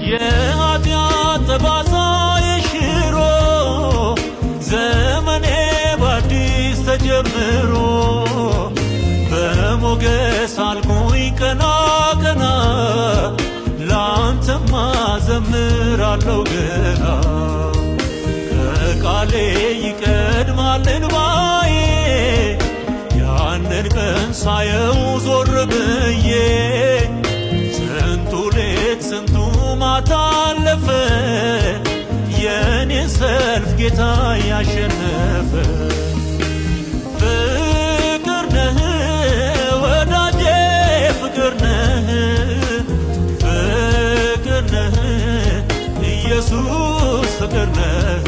የኃጢአት ጠባሳ የሽሮ ዘመኔ በአዲስ ተጀምሮ በሞገስ አልኩኝ ቀና ቀና፣ ላንተማ ዘምራለሁ ገና። ከቃሌ ይቀድማል እንባዬ ያንን ቀን ሳየው ዞር ብዬ። ስንቱ ሌት ስንቱ ማታ አለፈ የኔን ሰልፍ ጌታ ያሸነፈ። ፍቅር ነህ ወዳጄ፣ ፍቅር ነህ፣ ፍቅር ነህ ኢየሱስ፣ ፍቅር ነህ።